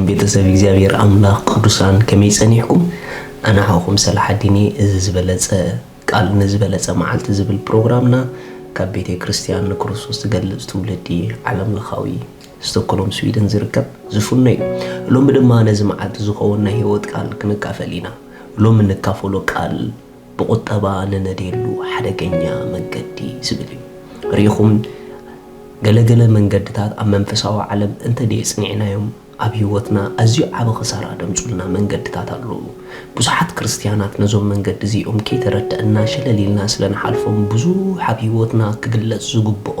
ቤተሰብ እግዚኣብሔር ኣምላኽ ቅዱሳን ከመይ ጸኒሕኩም? ኣነ ሓውኩም ሰላሓዲን እየ። እዚ ዝበለጸ ቃል ንዝበለጸ መዓልቲ ዝብል ፕሮግራምና ካብ ቤተ ክርስቲያን ንክርስቶስ ትገልጽ ትውልዲ ዓለም ለኻዊ ስቶክሆልም ስዊድን ዝርከብ ዝፍኖ እዩ። ሎሚ ድማ ነዚ መዓልቲ ዝኸውን ናይ ህይወት ቃል ክንካፈል ኢና። ሎሚ እንካፈሎ ቃል ብቁጠባ ንነድየሉ ሓደገኛ መንገዲ ዝብል እዩ። ርኢኹም፣ ገለገለ መንገድታት ኣብ መንፈሳዊ ዓለም እንተ ደየጽኒዕናዮም ኣብ ህይወትና ኣዝዩ ዓቢ ክሳራ ደምጹልና መንገድታት ኣለዉ። ብዙሓት ክርስትያናት ነዞም መንገዲ እዚኦም ከይተረድእና ሸለል ኢልና ስለ ንሓልፎም ብዙሕ ኣብ ህይወትና ክግለጽ ዝግብኦ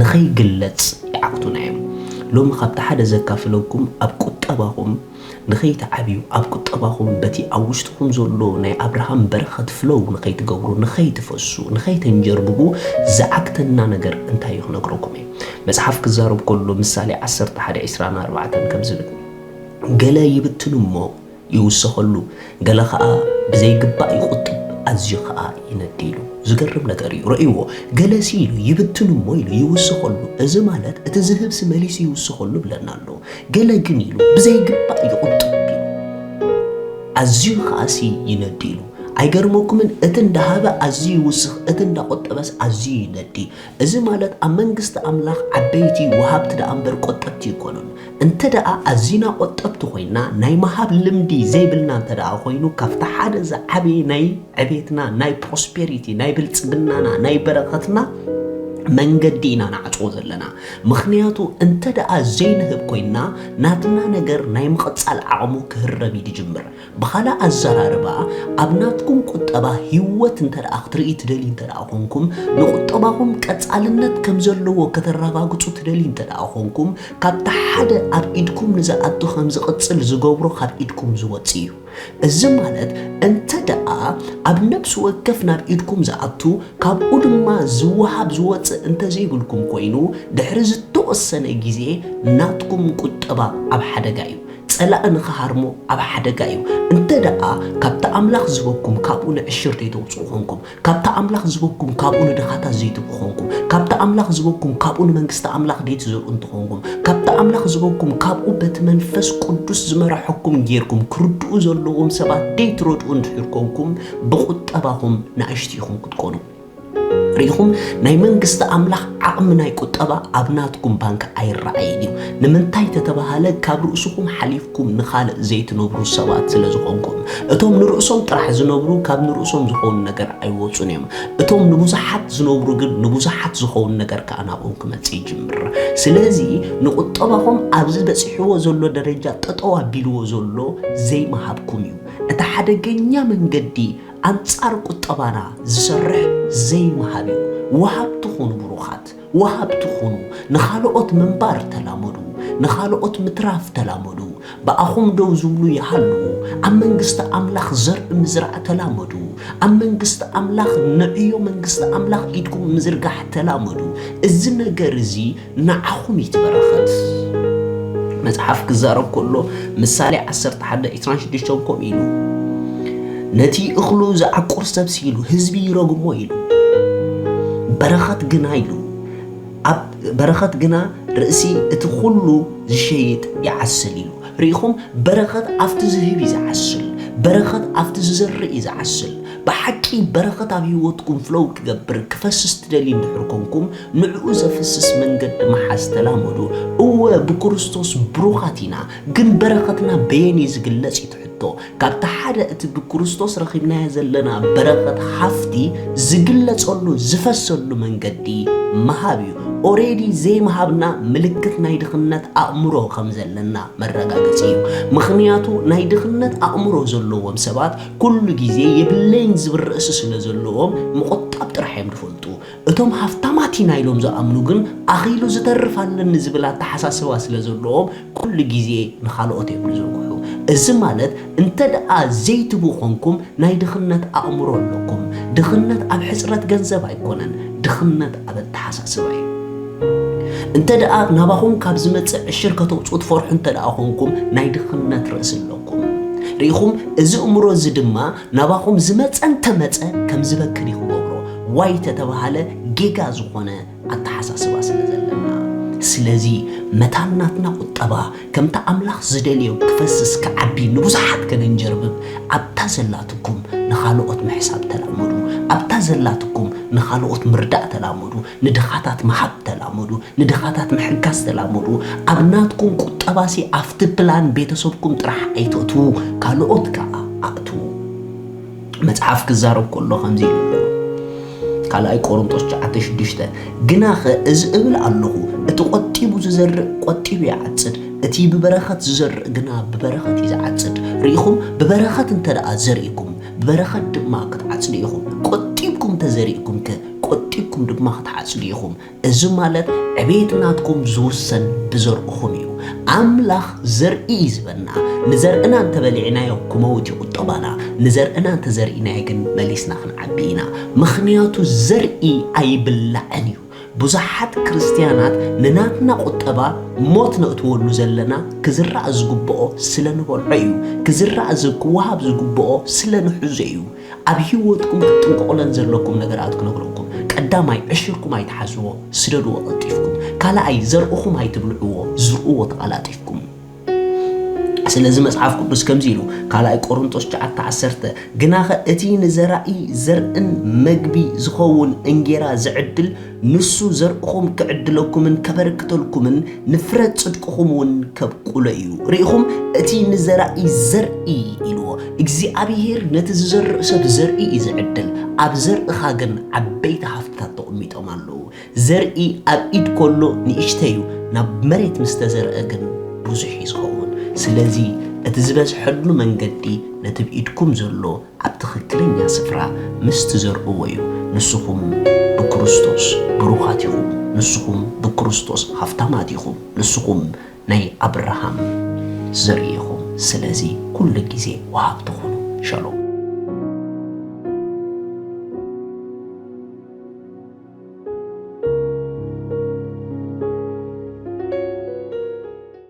ንኸይግለጽ ይዓግቱና እዮም። ሎሚ ካብቲ ሓደ ዘካፍለኩም ኣብ ቁጠባኹም ንኸይትዓብዩ ኣብ ቁጠባኹም በቲ ኣብ ውሽጥኹም ዘሎ ናይ ኣብርሃም በረኸት ፍለው ንኸይትገብሩ፣ ንኸይትፈሱ፣ ንኸይተንጀርብቡ ዝዓግተና ነገር እንታይ እዩ ክነግረኩም እየ። መጽሓፍ ክዛረብ ከሎ ምሳሌ ዓሰርተ ሓደ ዕስራን ኣርባዕተን ከም ዝብል፣ ገለ ይብትን እሞ ይውሰኸሉ፣ ገለ ኸኣ ብዘይግባእ ይቑጥብ፣ ኣዝዩ ኸኣ ይነዲ ኢሉ። ዝገርም ነገር እዩ። ረእይዎ፣ ገለሲ ኢሉ ይብትን እሞ ኢሉ ይውስኸሉ። እዚ ማለት እቲ ዝህብሲ መሊሱ ይውስኸሉ ብለና ኣሎ። ገለ ግን ኢሉ ብዘይግባእ ይቑጥብ ኢሉ። ኣዝዩ ኸኣሲ ይነዲ ኢሉ። ኣይገርመኩምን? እቲ እንዳሃበ ኣዝዩ ይውስኽ፣ እቲ እንዳቆጠበስ ኣዝዩ ይነዲ። እዚ ማለት ኣብ መንግስቲ ኣምላኽ ዓበይቲ ወሃብቲ ደኣ እምበር ቆጠብቲ ኣይኮኑን። እንተ ደኣ ኣዚና ቆጠብቲ ኮይና፣ ናይ ምሃብ ልምዲ ዘይብልና እንተ ደኣ ኮይኑ፣ ካብቲ ሓደ ዝዓበየ ናይ ዕቤትና፣ ናይ ፕሮስፔሪቲ፣ ናይ ብልጽግናና፣ ናይ በረኸትና መንገዲ ኢና ንዓጽዎ ዘለና። ምኽንያቱ እንተ ደኣ ዘይንህብ ኮይና፣ ናትና ነገር ናይ ምቕጻል ዓቕሙ ክህረም እዩ ዝጅምር። ብኻልእ ኣዘራርባ፣ ኣብ ናትኩም ቁጠባ ህይወት እንተ ደኣ ክትርኢ ትደልዩ እንተ ደኣ ኮንኩም፣ ንቁጠባኹም ቀጻልነት ከም ዘለዎ ከተረጋግጹ ትደልዩ እንተ ደኣ ኮንኩም፣ ካብቲ ሓደ ኣብ ኢድኩም ንዝኣቱ ከም ዝቕጽል ዝገብሮ ካብ ኢድኩም ዝወጽእ እዩ። እዚ ማለት እንተ ደኣ ኣብ ነፍሲ ወከፍ ናብ ኢድኩም ዝኣቱ፣ ካብኡ ድማ ዝወሃብ ዝወጽእ እንተ ዘይብልኩም ኮይኑ፣ ድሕሪ ዝተወሰነ ግዜ ናትኩም ቁጠባ ኣብ ሓደጋ እዩ። ጸላኢ ንኽሃርሞ ኣብ ሓደጋ እዩ። እንተ ደኣ ካብቲ ኣምላኽ ዝበኩም ካብኡ ንዕሽር ዘይተውጽኡ ኾንኩም፣ ካብቲ ኣምላኽ ዝበኩም ካብኡ ንድኻታት ዘይትህቡ ኾንኩም፣ ካብቲ ኣምላኽ ዝበኩም ካብኡ ንመንግስቲ ኣምላኽ ዘይትዘርኡ እንተኾንኩም፣ ካብቲ ኣምላኽ ዝበኩም ካብኡ በቲ መንፈስ ቅዱስ ዝመርሐኩም ጌርኩም ክርድኡ ዘለዎም ሰባት ዘይትረድኡ እንድሕር ኮንኩም፣ ብቁጠባኹም ንኣሽቱ ኢኹም ክትኮኑ። ርኢኹም፣ ናይ መንግስቲ ኣምላኽ ዓቕሚ ናይ ቁጠባ ኣብ ናትኩም ባንክ ኣይረኣይን እዩ። ንምንታይ ተተባሃለ፣ ካብ ርእስኹም ሓሊፍኩም ንኻልእ ዘይትነብሩ ሰባት ስለ ዝኾንኩም። እቶም ንርእሶም ጥራሕ ዝነብሩ፣ ካብ ንርእሶም ዝኸውን ነገር ኣይወጹን እዮም። እቶም ንብዙሓት ዝነብሩ ግን፣ ንብዙሓት ዝኸውን ነገር ከኣ ናብኦም ክመጽእ ይጅምር። ስለዚ፣ ንቁጠባኹም ኣብዚ በጺሕዎ ዘሎ ደረጃ ጠጠው ኣቢልዎ ዘሎ ዘይምሃብኩም እዩ። እቲ ሓደገኛ መንገዲ ኣንጻር ቁጠባና ዝሰርሕ ዘይምሃብ እዩ። ወሃብቲ ኩኑ ብሩኻት፣ ወሃብቲ ኩኑ። ንኻልኦት ምንባር ተላመዱ፣ ንኻልኦት ምትራፍ ተላመዱ። ብኣኹም ደው ዝብሉ ይሃልዉ። ኣብ መንግስቲ ኣምላኽ ዘርኢ ምዝራእ ተላመዱ። ኣብ መንግስቲ ኣምላኽ ንዕዮ መንግስቲ ኣምላኽ ኢድኩም ምዝርጋሕ ተላመዱ። እዚ ነገር እዚ ንዓኹም እዩ እቲ በረኸት። መጽሓፍ ክዛረብ ከሎ ምሳሌ ዓሰርተ ሓደ ዕስራን ሽዱሽተን ከምኡ ኢሉ፣ "ነቲ እኽሉ ዝዓቁር ሰብሲ" ኢሉ፣ "ህዝቢ ይረግሞ" ኢሉ። "በረኸት ግና" ኢሉ፣ "ኣብ በረኸት ግና ርእሲ እቲ ኩሉ ዝሸይጥ ይዓስል" ኢሉ። ርኢኹም፣ በረኸት ኣብቲ ዝህብ እዩ ዝዓስል። በረኸት ኣብቲ ዝዘርእ እዩ ዝዓስል። ብሓቂ በረኸት ኣብ ህይወትኩም ፍለው ክገብር ክፈስስ ትደልዩ እንድሕር ኮንኩም፣ ንዕኡ ዘፍስስ መንገዲ ምሓዝ ተላመዱ። እወ፣ ብክርስቶስ ብሩኻት ኢና፣ ግን በረኸትና በየን እዩ ዝግለጽ እዩ እቲ ሕቶ። ካብቲ ሓደ እቲ ብክርስቶስ ረኺብናዮ ዘለና በረኸት ሃፍቲ ዝግለጸሉ ዝፈሰሉ መንገዲ ምሃብ እዩ። ኦሬዲ ዘይምሃብና ምልክት ናይ ድኽነት ኣእምሮ ከም ዘለና መረጋገጺ እዩ። ምኽንያቱ ናይ ድኽነት ኣእምሮ ዘለዎም ሰባት ኩሉ ግዜ የብለይን ዝብል ርእሲ ስለ ዘለዎም ምቑጣብ ጥራሕ እዮም ዝፈልጡ። እቶም ሃፍታማት ኢና ኢሎም ዝኣምኑ ግን ኣኺሉ ዝተርፍ ኣለኒ ዝብል ኣተሓሳስባ ስለ ዘለዎም ኩሉ ግዜ ንኻልኦት እዮም ዝዝርግሑ። እዚ ማለት እንተ ደኣ ዘይትቡ ኾንኩም ናይ ድኽነት ኣእምሮ ኣለኩም። ድኽነት ኣብ ሕጽረት ገንዘብ ኣይኮነን፣ ድኽነት ኣብ ኣተሓሳስባ እዩ። እንተ ደኣ ናባኹም ካብ ዝመጽእ ዕሽር ከተውጽኡ ትፈርሑ እንተ ደኣ ኾንኩም ናይ ድኽነት ርእሲ ኣለኩም። ርኢኹም፣ እዚ እምሮ እዚ ድማ ናባኹም ዝመጸ እንተ መጸ ከም ዝበክን እዩ ክገብሮ። ዋይ ተተባሃለ ጌጋ ዝኾነ ኣተሓሳስባ ስለ ዘለና። ስለዚ መታን ናትና ቁጠባ ከምቲ ኣምላኽ ዝደልዮ ክፈስስ ክዓቢ ንብዙሓት ከነንጀርብብ ኣብታ ዘላትኩም ንኻልኦት ምሕሳብ ተላመዱ። ኣብታ ዘላትኩም ንኻልኦት ምርዳእ ተላመዱ። ንድኻታት ምሃብ ተላመዱ። ንድኻታት ምሕጋዝ ተላመዱ። ኣብ ናትኩም ቁጠባሲ ኣብቲ ፕላን ቤተሰብኩም ጥራሕ ኣይተእትዉ፣ ካልኦት ከኣ ኣእትዉ። መጽሓፍ ክዛረብ ከሎ ከምዚ ኢሉ ኣሎ። ካልኣይ ቆሮንጦስ ትሽዓተ ሽዱሽተ፣ ግናኸ እዚ እብል ኣለኹ፣ እቲ ቆጢቡ ዝዘርእ ቆጢቡ ይዓጽድ፣ እቲ ብበረኸት ዝዘርእ ግና ብበረኸት እዩ ዝዓጽድ። ርኢኹም፣ ብበረኸት እንተ ደኣ ዘሪእኩም፣ ብበረኸት ድማ ክትዓጽዱ ኢኹም። ቆጢብኩም እንተ ዘሪእኩም ከ፣ ቆጢብኩም ድማ ክትዓጽዱ ኢኹም። እዚ ማለት ዕቤት ናትኩም ዝውሰን ብዘርእኹም እዩ። ኣምላኽ ዘርኢ እዩ ዝበና። ንዘርእና እንተበሊዕናዮ ክመውት እዩ ቁጠባና። ንዘርእና እንተዘሪእናዮ ግን መሊስና ክንዓቢ ኢና። ምኽንያቱ ዘርኢ ኣይብላዕን እዩ። ብዙሓት ክርስትያናት ንናትና ቁጠባ ሞት ነእትወሉ ዘለና ክዝራእ ዝግብኦ ስለ ንበልዖ እዩ። ክዝራእ ዝ-፣ ክወሃብ ዝግብኦ ስለ ንሕዞ እዩ። ኣብ ህይወትኩም ክትጥንቀቑለን ዘለኩም ነገራት ክነግረኩም። ቀዳማይ፣ ዕሽርኩም ኣይትሓዝዎ፣ ስደድዎ ቀልጢፍኩም። ካልኣይ፣ ዘርእኹም ኣይትብልዕዎ፣ ዝርእዎ ተቐላጢፍኩም። ስለዚ መጽሓፍ ቅዱስ ከምዚ ኢሉ፣ ካልኣይ ቆሮንቶስ ትሽዓተ ዓሰርተ፣ ግናኸ እቲ ንዘራኢ ዘርእን መግቢ ዝኸውን እንጌራ ዝዕድል፣ ንሱ ዘርእኹም ክዕድለኩምን ከበርክተልኩምን ንፍረ ጽድቅኹም እውን ከብቁሎ እዩ። ርኢኹም፣ እቲ ንዘራኢ ዘርኢ ኢልዎ። እግዚኣብሄር ነቲ ዝዘርእ ሰብ ዘርኢ እዩ ዝዕድል። ኣብ ዘርእኻ ግን ዓበይቲ ሃፍትታት ተቐሚጦም ኣለዉ። ዘርኢ ኣብ ኢድ ከሎ ንእሽተይ እዩ፣ ናብ መሬት ምስ ተዘርአ ግን ብዙሕ እዩ ዝኸውን። ስለዚ እቲ ዝበዝሐሉ መንገዲ ነቲ ብኢድኩም ዘሎ ኣብ ትኽክለኛ ስፍራ ምስ ትዘርእዎ እዩ። ንስኹም ብክርስቶስ ብሩኻት ኢኹም። ንስኹም ብክርስቶስ ሃብታማት ኢኹም። ንስኹም ናይ ኣብርሃም ዘርኢ ኢኹም። ስለዚ ኩሉ ግዜ ወሃብቲ ኩኑ። ሻሎም።